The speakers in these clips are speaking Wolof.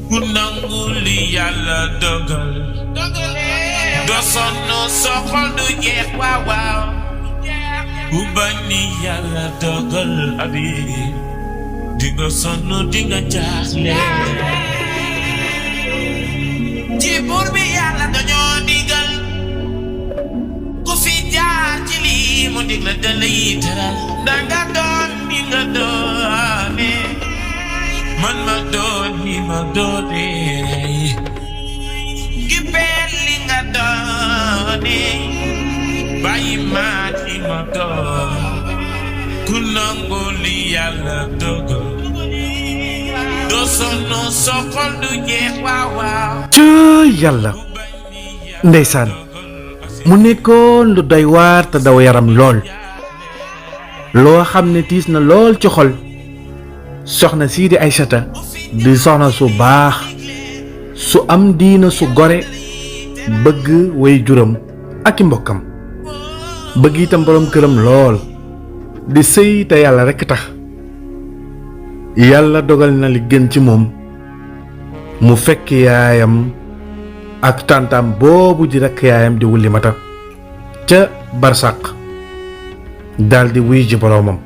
ku nangu li yàlla dogal doo sonn soo xol du jeex waaw waaw ku bañ li yàlla dogal abi di nga sonn di nga jaaxle ci buur bi yàlla dañoo digal ku fi jaar ci lii mu dig la dalay teral danga doon ni nga doone man ma doon ni ma doone ki bel li nga doone bàyyi ma ni ma doon ku nangu li yàlla dogal doo sonn soo xol du jeex waaw waaw ci yàlla ndeysaan mu nekkoon lu doy waar te daw yaram lool loo xam ne tiis na lool ci xol soxna sii di Aysata di soxna su baax su am diina su gore bëgg way juram ak i mbokkam bëgg itam boroom këram lool di sëy te yàlla rekk tax yàlla dogal na li gën ci moom mu fekk yaayam ak tàntaam boobu di rekk yaayam di wulli mata ca barsàq daldi wuy ji boroomam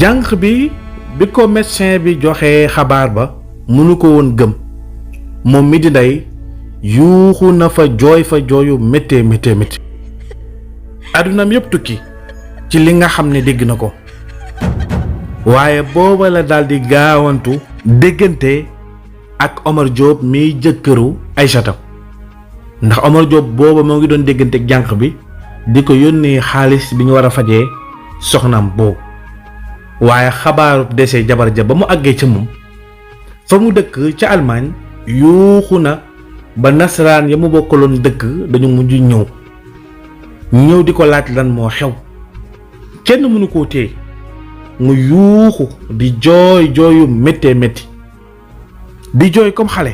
jànq bi ko médecin bi joxe xabaar ba mënu ko woon gëm moom mi di ndey yuuxu na fa jooyu méttee métti àddunaam yépp tukki ci li nga xam ne dégg na ko waaye booba la daldi gaawantu déggante ak Omar Diop miy jëkkëru Aysata ndax Omar Diop booba moo ngi doon déggante ak jànq bi di ko yónnee xaalis bi ñu war a fajee soxnaam boobu waaye xabaaru dese jabar ja ba mu àggee ca moom fa mu dëkk ca Allemagne yuuxu na ba nasaraan ya mu bokkaloon dëkk dañu mujj ñëw di ko laaj lan moo xew kenn mënu koo téye mu yuuxu di jooyu méttee métti di jooy comme xale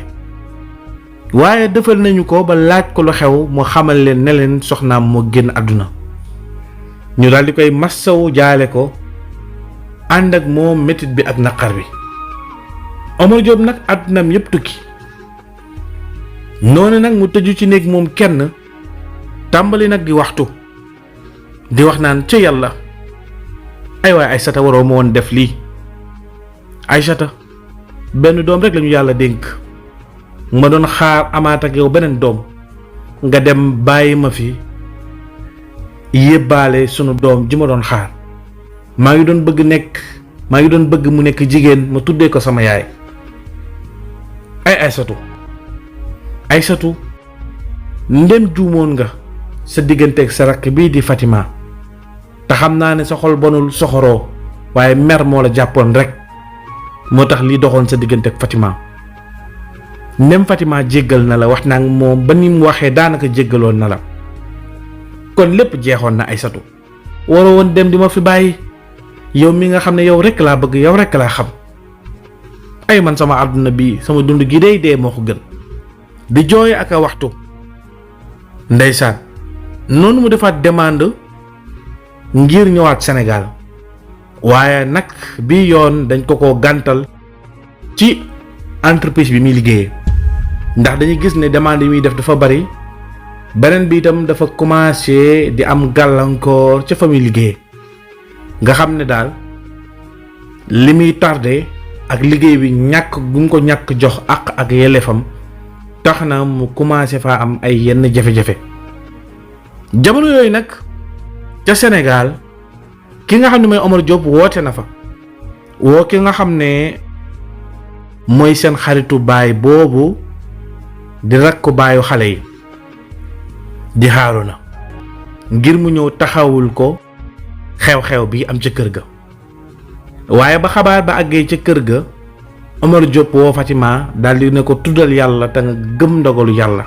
waaye defal nañu ko ba laaj ko lu xew mu xamal leen ne leen soxnaam moo génn àdduna ñu daal di koy massawu jaale ko ànd ak moom métit bi ak naqar bi Omar Diop nag àddunaam yépp tukki noonu nag mu tëju ci néeg moom kenn tàmbali nag di waxtu di wax naan ca yàlla ay waay Aysata waroo ma woon def lii Aysata benn doom rek lañu yàlla dénk ma doon xaar amaat ak yow beneen doom nga dem bàyyi ma fi yébbaale sunu doom ji ma doon xaar maa ngi doon bëgg mu nekk jigéen ma tuddee ko sama yaay ay Aysatu ndem juumoon nga sa digganteeg sa rakk bii di Fatima te xam naa ne sa xol bonul soxoroo waaye mer moo la jàppoon rek moo tax lii doxoon sa digganteeg Fatima ndem Fatima jéggal na la wax naa moom ba ni mu waxee daanaka jéggaloon na la kon lépp jeexoon na Aysatu waroo woon dem di ma fi bàyyi yow mi nga xam ne yow rekk laa bëgg yow rekk laa xam ay man sama àdduna bi sama dund gi day dee moo ko gën di jooy ak a waxtu ndeysaan noonu mu defaat demande ngir ñëwaat Sénégal waaye nag bi yoon dañ ko gàntal ci entreprise bi muy liggéeyee ndax dañuy gis ne demande yi muy def dafa bari beneen bi itam dafa commencé di am gàllankoor ca fa muy liggéeyee nga xam ne daal li muy tardé ak liggéey bi ñàkk gu mu ko ñàkk jox ak yelleefam tax na mu commencé faa am ay yenn jafe-jafe jamono yooyu nag ca Sénégal ki nga xam ne mooy Omar Diop woote na fa woo ki nga xam ne mooy seen xaritu baay boobu di rakku baayu xale yi di Haaruna ngir mu ñëw taxawul ko xew-xew bi am ca kër ga waaye ba xabaar ba àggee ca kër ga Omar Diop woo Fatima daldi ne ko tuddal yàlla te nga gëm ndogalu yàlla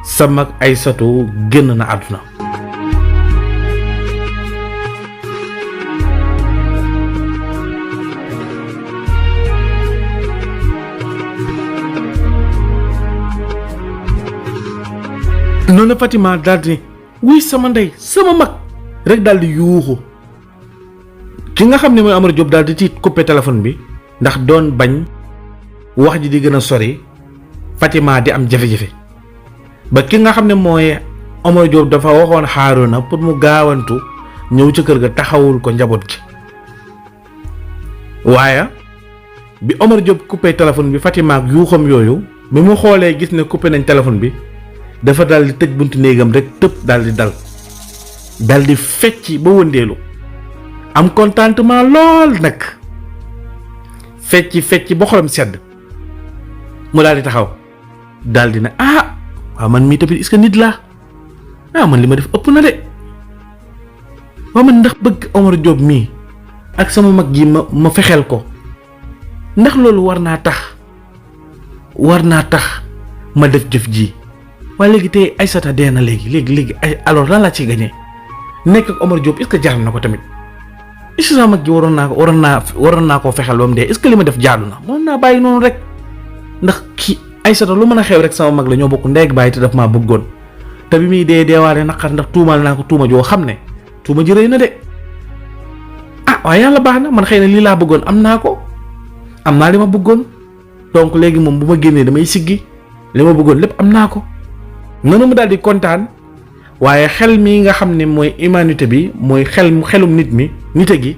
sa mag Aysatu génn na àdduna. noonu Fatima daldi wuy sama ndey sama mag rek daldi yuuxu. ki nga xam ne mooy Omar Diop daldi ci coupé téléphone bi ndax doon bañ wax ji di gën a sori Fatima di am jafe-jafe ba ki nga xam ne mooy Omar Diop dafa waxoon Haaruna pour mu gaawantu ñëw ci kër ga taxawul ko njaboot gi. waaye bi Omar Diop coupé téléphone bi Fatima ak yuuxam yooyu bi mu xoolee gis ne coupé nañ téléphone bi dafa daldi tëj buntu néegam rek tëb daldi daldi fecc ba wëndeelu am contentement lool nag fecc ba xolam sedd mu daldi taxaw daldi ne waaw man mii tamit est-ce que nit laa man li ma def ëpp na de waaw man ndax bëgg Omar Diop mii ak sama mag ji ma fexeel ko ndax loolu war naa tax ma def jëf ji. waaye léegi tey Aysata dee na léegi ay alors lan laa ci gagné nekk ak Omar Diop est-ce que jaar na ko tamit est-ce que sama mag ji waroon naa koo fexeel ba mu dee est-ce que li ma def jaadu na mënoon naa bàyyi noonu rek ndax kii Aysata lu mën a xew rek sama mag la ñoo bokk ndey ak bàyyi te daf maa bëggoon te bi muy deewaale naqar ndax tuumaal naa ko tuuma joo xam ne tuuma ji rëy na de waaye yàlla baax na man xëy na lii laa bëggoon am naa li ma bëggoon donc léegi moom bu ma génnee damay siggi li ma bëggoon lépp am naa ko. noonu mu daal di kontaan waaye xel mi nga xam ne mooy humanité bi mooy xelum nite gi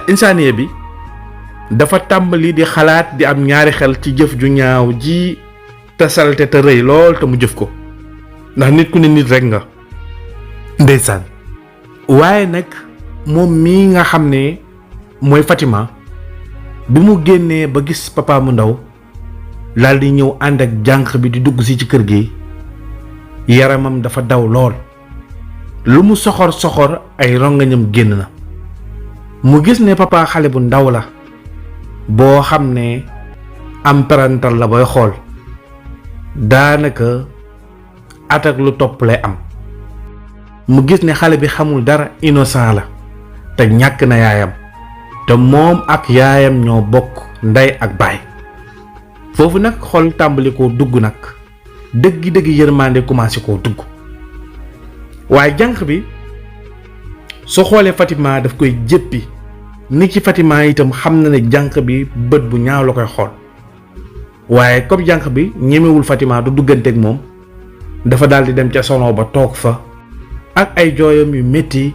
insaaniye bi dafa tàmbali di xalaat di am ñaari xel ci jëf ju ñaaw ji te salte te rëy lool te mu jëf ko ndax nit ku ne nit rek nga ndeysaan. waaye nag moom mii nga xam ne mooy Fatima bi mu génnee ba gis papa mu ndaw daal di ñëw ànd ak jànq bi di dugg si ci kër gi yaramam dafa daw lool lu mu soxor ay rongañam génn na mu gis ne papa xale bu ndaw la boo xam ne am parental la booy xool daanaka at ak lu topp lay am mu gis ne xale bi xamul dara innocent la te ñàkk na yaayam te moom ak yaayam ñoo bokk ndey ak baay. foofu nag xol tàmbali koo dugg nag dëgg yërmande commencé koo dugg waaye jànq bi soo xoolee Fatima daf koy jéppi ni ci Fatima itam xam na ne jànq bi bët bu ñaaw la koy xool waaye comme jànq bi ñemewul Fatima du dugganteeg moom dafa daldi dem ca sono ba toog fa ak ay jooyam yu metti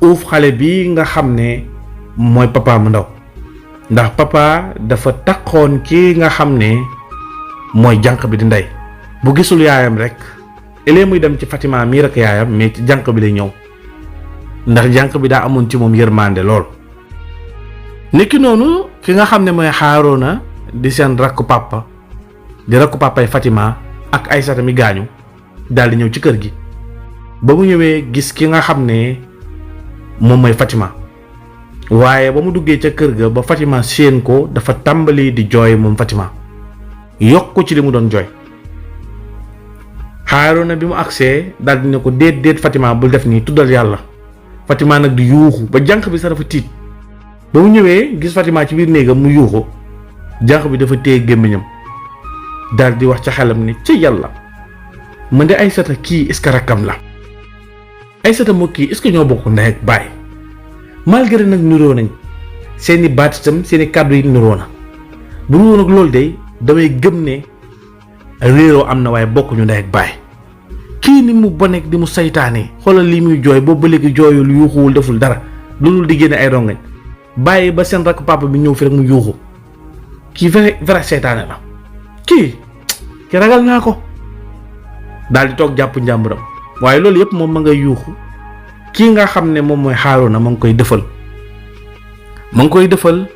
uuf xale bi nga xam ne mooy papa mu ndaw ndax papa dafa takkoon ki nga xam ne mooy jànq bi di ndey bu gisul yaayam rek elee muy dem ci Fatima mii rek yaayam mais ci jànq bi lay ñëw ndax jànq bi daa amoon ci moom yërmande lool. niki noonu ki nga xam ne mooy Haaruna di seen rakku papa di rakku papay Fatima ak Aysata mi gaañu daal di ñëw ci kër gi ba mu ñëwee gis ki nga xam ne moom mooy Fatima. waaye ba mu duggee ca kër ga ba Fatima séen ko dafa tàmbali di jooy moom Fatima yokk ci li mu doon jooy. Haaruna bi mu agsee daal di ne ko déet Fatima bul def nii tuddal yàlla. Fatima nag di yuuxu ba jànq bi sax dafa tiit ba mu ñëwee gis Fatima ci biir néegam mu yuuxu jànq bi dafa téye gémmiñam daal di wax ca xelam ne ca yàlla man de Aysata kii est-ce que rakkam la Aysata moo kii est-ce que ñoo bokk ndey ak baay. malgré nag niroo nañ seeni baat itam seeni kàddu yi niroo na bu dul woon ak loolu de damay gëm ne réeroo am na waaye bokkuñu ndey ak baay. kii ni mu boneek di mu saytaane xoolal li muy jooy boobu ba léegi jooyul yuuxuwul deful dara loolu di génne ay rongañ bàyyi ba seen rakk papa bi ñëw fi rek mu yuuxu kii vrai saytaane la kii ragal naa ko daal di toog jàpp njàmburam waaye loolu yëpp moom ma ngay yuuxu. kii nga xam ne moom mooy Haaruna ma ngi koy defal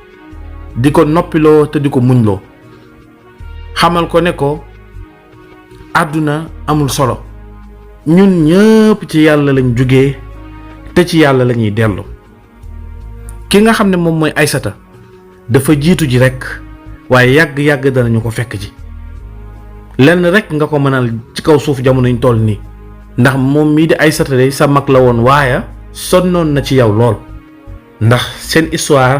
di ko noppiloo te di ko muñloo xamal ko ne ko àdduna amul solo ñun ñëpp ci yàlla lañ jógee te ci yàlla lañuy dellu. ki nga xam ne moom mooy Aysata dafa jiitu ji rekk waaye yàgg-yàgg danañu ko fekk ji lenn rek nga ko mënal ci kaw suuf jamono ñu toll nii ndax moom mii di Aysata day sa mag la woon waaye sonnoon na ci yow lool ndax seen histoire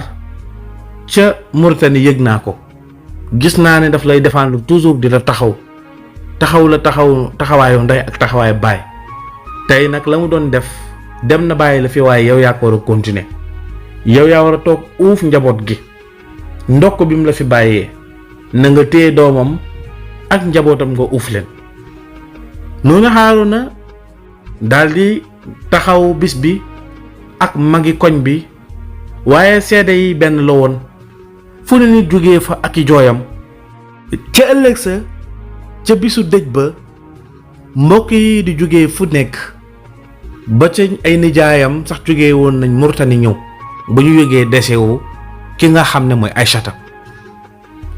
ca Mauritanie yëg naa ko gis naa ne daf lay défendre toujours di la taxawaayu ndey ak taxawaayu baay tey nag la mu doon def dem na bàyyi la fi waaye yow yaa ko war a continuer yow yaa war a toog uuf njaboot gi ndokk bi mu la fi bàyyee na nga téye doomam ak njabootam nga uuf leen noonu Haaruna daldi taxaw bis bi ak magi koñ bi waaye seede yi benn la woon fu ne nit jógee fa ak i jooyam ca ëllëg sa ca bisu dëj ba mbokk yi di jógee fu nekk ba ca ay nijaayam sax jógee woon nañ Mauritanie ñëw ba ñu yëgee desewu ki nga xam ne mooy Aysata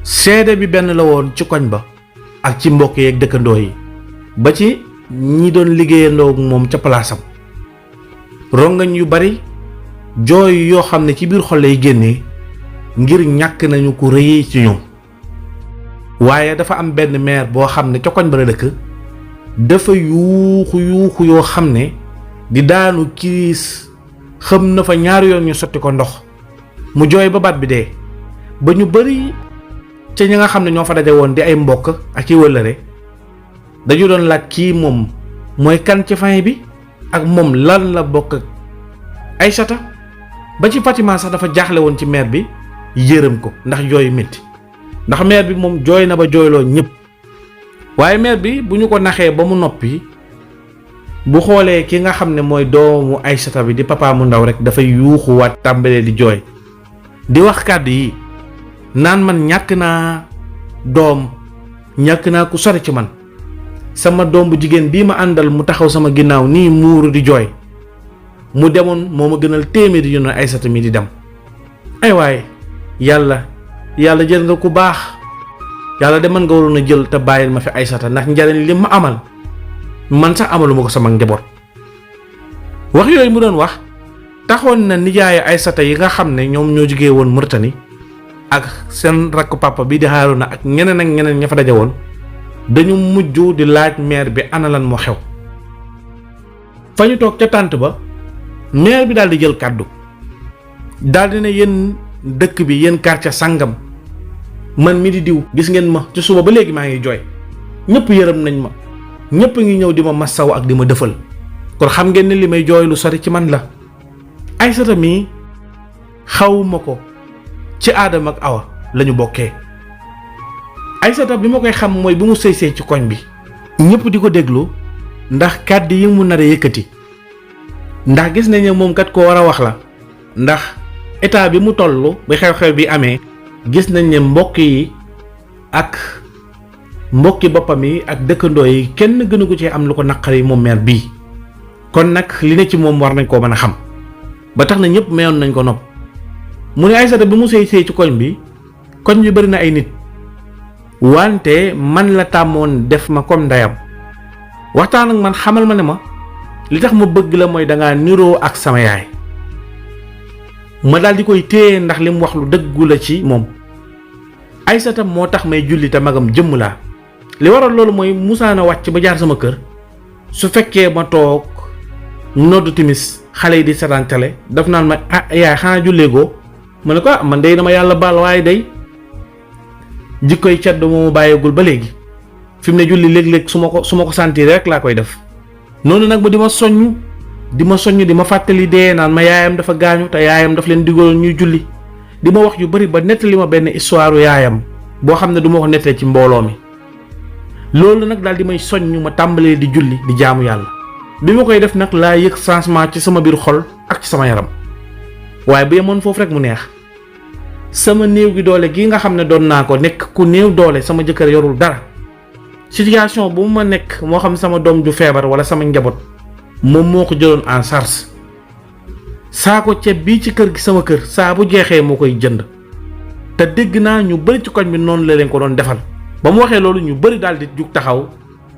seede bi benn la woon ci koñ ba ak ci mbokk yeeg dëkkandoo yi ba ci ñi doon liggéeyandoo moom ca palaasam rongañ yu bari jooy yoo xam ne ci biir xol lay génnee ngir ñàkk nañu ko rëy ci ñoom waaye dafa am benn maire boo xam ne ca koñ ba la dëkk dafa yuuxu yoo xam ne di daanu kiis xam na fa ñaari yoon ñu sotti ko ndox mu jooy ba baat bi dee ba ñu bari ca ñi nga xam ne ñoo fa daje woon di ay mbokk ak i wëllëre dañu doon laaj kii moom mooy kan ci famille bi ak moom lan la bokk ak Aysata ba ci Fatima sax dafa jaaxle woon ci maire bi yërëm ko ndax jooy métti ndax maire bi moom jooy na ba jooyloo ñëpp waaye maire bi bu ñu ko naxee ba mu noppi bu xoolee ki nga xam ne mooy doomu Aysata bi di papa mu ndaw rek dafay yuuxuwaat tàmbalee di jooy di wax kàddu yi naan man ñàkk naa doom ñàkk naa ku sori ci man sama doom bu jigéen bii ma àndal mu taxaw sama ginnaaw nii muuru di jooy mu demoon moo ma gënal téeméeri yu ne Aysata mi di dem ay waaye yàlla jël nga ku baax yàlla de mën nga waroon a jël te bàyyil ma fi Aysata ndax njariñ li ma amal man sax amaluma ko sama njaboot wax yooyu mu doon wax taxoon na nijaayu Aysata yi nga xam ne ñoom ñoo jógee woon Mauritanie ak seen rakk papa bi di Haaruna ak ñeneen ña fa daje woon dañu mujj di laaj maire bi ana lan moo xew fa ñu toog ca tànt ba maire bi daal di jël kàddu daal di ne yéen dëkk bi yéen quartier sàngam man mi di diw gis ngeen ma ci suba ba léegi maa ngi jooy ñëpp yërëm nañ ma ñëpp ngi ñëw di ma massaw ak di ma dëfal kon xam ngeen ne li may jooy lu sori ci man la Aysata mii xawma ko ci Aadama ak Awa lañu bokkee Aysata bi ma koy xam mooy bi mu sëy ci koñ bi ñëpp di ko déglu ndax kàddu yi mu nar a yëkkati ndax gis nañ ne moom kat ko war a wax la ndax état bi mu toll bi xew-xew bi amee gis nañ ne mbokk yi ak mbokki boppam yi ak dëkkandoo yi kenn gënu ko ci am lu ko naqari moom maire bii kon nag li ne ci moom war nañ koo mën a xam ba tax na ñëpp mayoon nañ ko nopp mu ne Aysata bi mu sëy ci koñ bi bari na ay nit wante man la tàmmoon def ma comme ndeyam waxtaan ak man xamal ma ne ma li tax ma bëgg la mooy dangaa niroo ak sama yaay ma daal di koy téye ndax li mu wax lu dëggu la ci moom Aysata moo tax may julli te magam jëmm laa li waral loolu mooy Musaa na wàcc ba jaar sama kër su fekkee ma toog noddu timis xale yi di seetaan télé daf naan ma yaay xanaa julleegoo ma ne ko man day dama yàlla baal waaye day jikkoy ceddo moomu bàyyeegul ba léegi fi mu ne julli léeg-léeg su ma ko sentir rek laa koy def noonu nag ba di ma soññ di ma fàttali dee naan ma yaayam dafa gaañu te yaayam daf leen digaloon ñuy julli di ma wax yu bari ba nettali ma benn histoire yaayam boo xam ne du ma ko nettalee ci mbooloo mi loolu nag daal di may soññ ma tàmbalee di julli di jaamu yàlla bi ma koy def nag laa yëg changement ci sama biir xol ak ci sama yaram waaye bu yemoon foofu rek mu neex sama néew gi doole gi nga xam ne doon naa ko nekk ku néew doole sama jëkkër yorul dara situation bu ma nekk moo xam sama doom ju feebar wala sama njaboot moom moo ko jëloon en charge saako ceeb bii ci kër gi sama kër saa bu jeexee moo koy jënd te dégg naa ñu bari ci koñ bi noonu la leen ko doon defal ba mu waxee loolu ñu bari daal di jug taxaw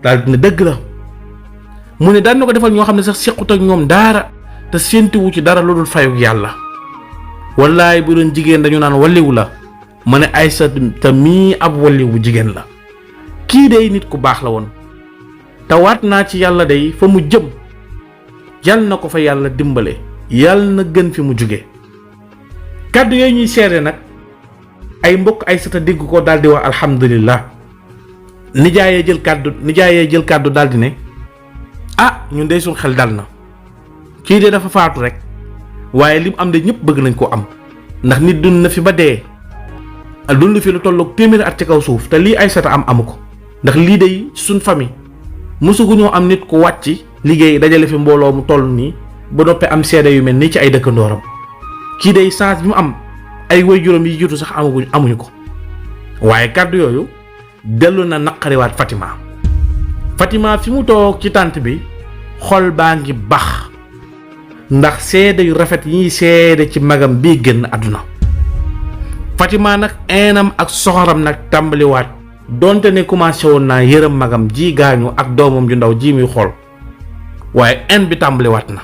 daal di ne dëgg la mu ne daan na ko defal ñoo xam ne sax sequt ak ñoom dara te séentuwu ci dara lu dul fayuk yàlla wallaay bu doon jigéen dañu naan walliwu la ma ne Aysata mii ab walliw bu jigéen la kii day nit ku baax la woon te waat naa ci yàlla day fa mu jëm yal na ko fa yàlla dimbale yal na gën fi mu jóge kàddu yooyu ñuy seede nag ay mbokk Aysata dégg ko daldi wax alhamdulillah nijaayee jël kàddu daldi ne ñun dey suñ xel dal na kii de dafa faatu rek waaye li mu am de ñëpp bëgg nañ koo am ndax nit dund na fi ba dee dund fi lu tolloog téeméeri at ci kaw suuf te lii Aysata amu ko ndax lii de ci suñ famille mosuguñoo am nit ku wàcc liggéey dajale fi mbooloo mu toll nii ba noppee am seede yu mel nii ci ay dëkkandooram kii day chance bi mu am ay waajuram yi jiitu sax amuñu ko waaye kàddu yooyu dellu na naqariwaat Fatima fi mu toog ci tànt bi xol baa ngi bax ndax seede yu rafet yi ñuy seede ci magam bii génn àdduna Fatima nag eenam ak soxoram nag tàmbaliwaat donte ne commencé woon naa yërëm magam ji gaañu ak doomam ju ndaw ji muy xool waaye en bi tàmbaliwaat na.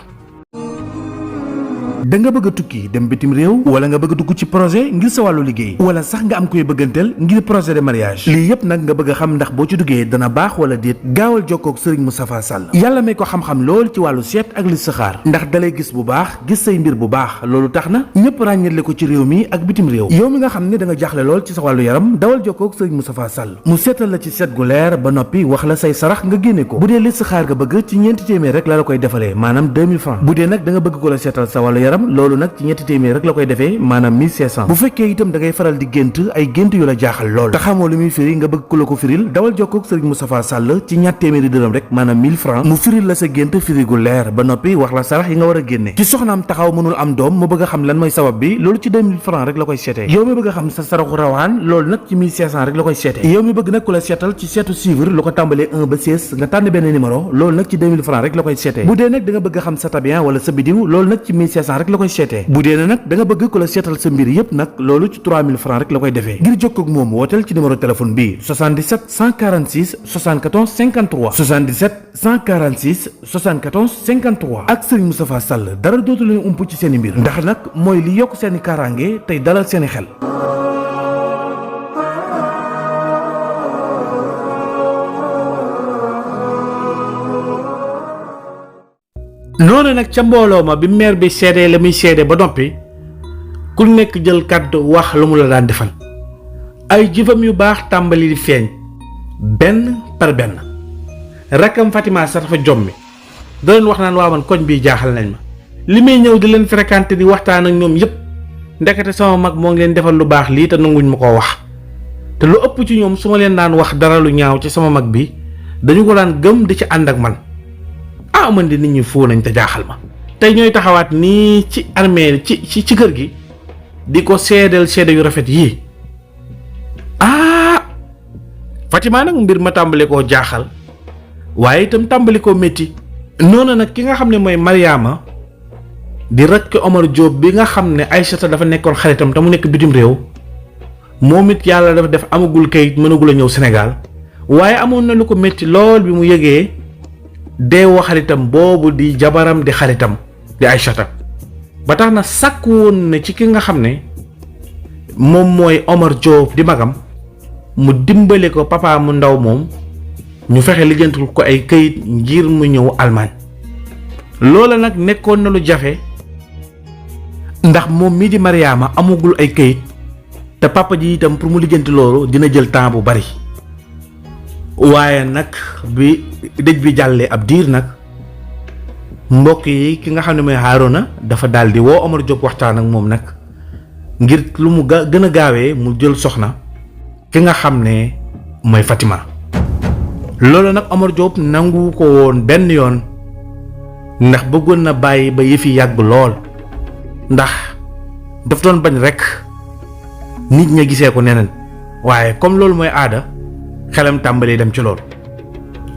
da nga bëgg a tukki dem bitim réew wala nga bëgg a dugg ci projet ngir sa wàllu liggéey wala sax nga am koy bëgganteel ngir projet de mariage lii yépp nag nga bëgg a xam ndax boo ci duggee dana baax wala déet gaawal jokkoo ak Serigne Moustapha Sall yàlla may ko xam-xam lool ci wàllu seet ak listixaar ndax dalay gis bu baax gis say mbir bu baax loolu tax na ñëpp ràññale ko ci réew mi ak bitim réew yow mi nga xam ne da nga jaaxle lool ci sa wàllu yaram dawal jokkoo ak Serigne Moustapha Sall mu seetal la ci seet gu leer ba noppi wax la say sarax nga génne ko bu dee listixaar nga bëgg ci ñeenti téeméer rek la koy defalee maanaam 2000 francs bu dee nag da nga bëgg ko la seetal sa wàllu yaram loolu nag ci ñetti téeméer rek la koy defee maanaam 1500 bu fekkee itam da ngay faral di gént ay gént yu la jaaxal lool te xamoo lu muy firi nga bëgg ku la ko firil dawal jokkoo ak Serigne Moustapha Sall ci ñatt téeméeri dërëm rek maanaam 1000 francs mu firil la sa gént firi gu leer ba noppi wax la sarax yi nga war a génne ci soxnaam taxaw mënul am doom mu bëgg a xam lan mooy sabab bi loolu ci 2000 francs rek la koy seetee yow mi bëgg a xam sa saraxu rawaan loolu nag ci 1500 rek la koy seetee yow mi bëgg nag ku la seetal ci seetu suivre lu ko tàmbalee 1 ba 16 nga tànn benn numéro loolu nag ci 2000 francs rek la koy seetee bu dee nag da nga bëgg a xam sa tabian wala sa bidiw loolu nag ci 1500 rek la koy seetee bu dee nag da nga bëgg ku la seetal sa mbir yépp nag loolu ci 3000 francs rek la koy defee ngir jokkoo ak moom wooteel ci numéro téléphone bi 77 146 74 53 77 146 74 53 ak Serigne Moustapha Sall dara dootu leen ump ci seen i mbir ndax nag mooy li yokk seen i kaaraange tey dalal seen i xel. noonu nag ca mbooloo ma bi maire bi seedee la muy seede ba noppi ku nekk jël kàddu wax lu mu la daan defal ay jëfam yu baax tàmbali di feeñ benn par benn rakkam Fatima sax dafa jommi da leen wax naan waa man koñ bii jaaxal nañ ma li may ñëw di leen fréquenté di waxtaan ak ñoom yépp ndekete sama mag moo ngi leen defal lu baax lii te nanguñ ma koo wax te lu ëpp ci ñoom su ma leen daan wax dara lu ñaaw ci sama mag bi dañu ko daan gëm di ci ànd ak man man di nit ñi foo nañ te jaaxal ma tey ñooy taxawaat nii ci armée ci kër gi di ko seedeel seede yu rafet yii Fatima nag mbir ma tàmbali koo jaaxal waaye itam tàmbali koo métti noonu nag ki nga xam ne mooy Mariama di rakk Omar Diop bi nga xam ne Aysata dafa nekkoon xaritam te mu nekk bitim réew moom it yàlla dafa def amagul kayit mënagul a ñëw Sénégal waaye amoon na lu ko métti lool bi mu yëgee deewu xaritam boobu di jabaram di xaritam di Aysata ba tax na sàkk woon na ci ki nga xam ne moom mooy Omar Diop di magam mu dimbale ko papa mu ndaw moom ñu fexe lijjantul ko ay këyit ngir mu ñëw Allemagne loola nag nekkoon na lu jafe ndax moom mii di Mariama amagul ay këyit te papa ji itam pour mu lijjanti loolu dina jël temps bu bari waaye nag bi dëj bi jàllee ab diir nag mbokk yi ki nga xam ne mooy Haaruna dafa daldi woo Omar Diop waxtaan ak moom nag ngir lu mu gën a gaawee mu jël soxna ki nga xam ne mooy Fatima loolu nag Omar Diop nangu ko woon benn yoon ndax bëggoon na bàyyi ba yëfi yàgg lool ndax daf doon bañ rekk nit ña gisee ko neneen waaye comme loolu mooy aada xelam tàmbalee dem ci loolu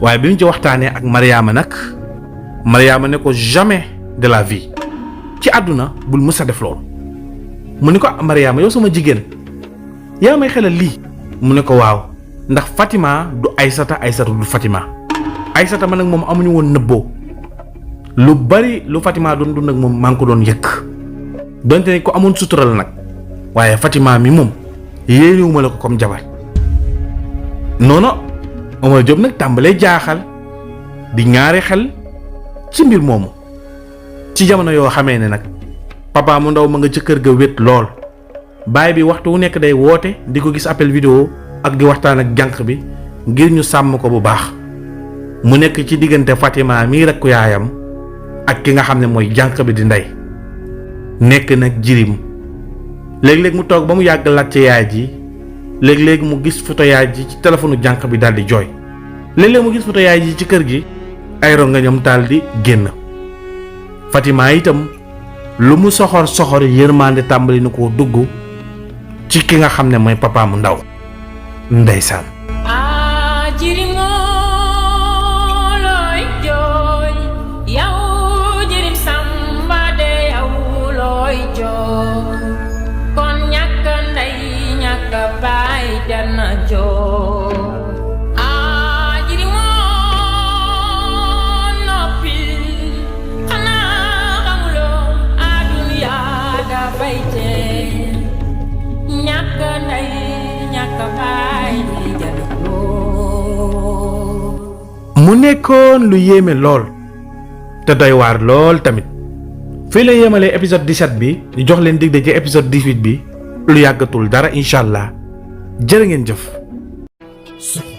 waaye bi mu ci waxtaanee ak Mariama nag Mariama ne ko jamais de la vie ci àdduna bul mës a def loolu mu ne ko Mariama yow sama jigéen yaa may xelal lii mu ne ko waaw ndax Fatima du Aysata du Fatima Aysata man nag moom amuñu woon nëbboo lu bari lu Fatima doon dund ak moom maa ngi ko doon yëkk donte ne ko amoon sutural nag waaye Fatima mi moom yéenewuma la ko comme jabar noonu Omar Diop nag tàmbalee jaaxal di ñaari xel ci mbir moomu ci jamono yoo xamee ne nag papa mu ndaw ma nga ca kër ga wét lool baay bi waxtu wu nekk day woote di ko gis appel vidéo ak di waxtaan ak jànq bi ngir ñu sàmm ko bu baax mu nekk ci diggante Fatima mii rekku yaayam ak ki nga xam ne mooy jànq bi di ndey nekk nag jirim léeg-léeg mu toog ba mu yàgg laajte yaay ji léeg-léeg mu gis photo yaay ji ci téléphone jànq bi daal di jooy léeg-léeg mu gis photo yaay ji ci kër gi ay rongañam daal di génn Fatima itam lu mu soxor yërmande tàmbali na koo dugg ci ki nga xam ne mooy papa mu ndaw ndeysaan mu nekkoon lu yéeme lool te doy waar lool tamit fii la yéemalee épisode 17 bi di jox leen dig daje ci épisode 18 bi lu yàggatul dara incha allah jërë ngeen jëf.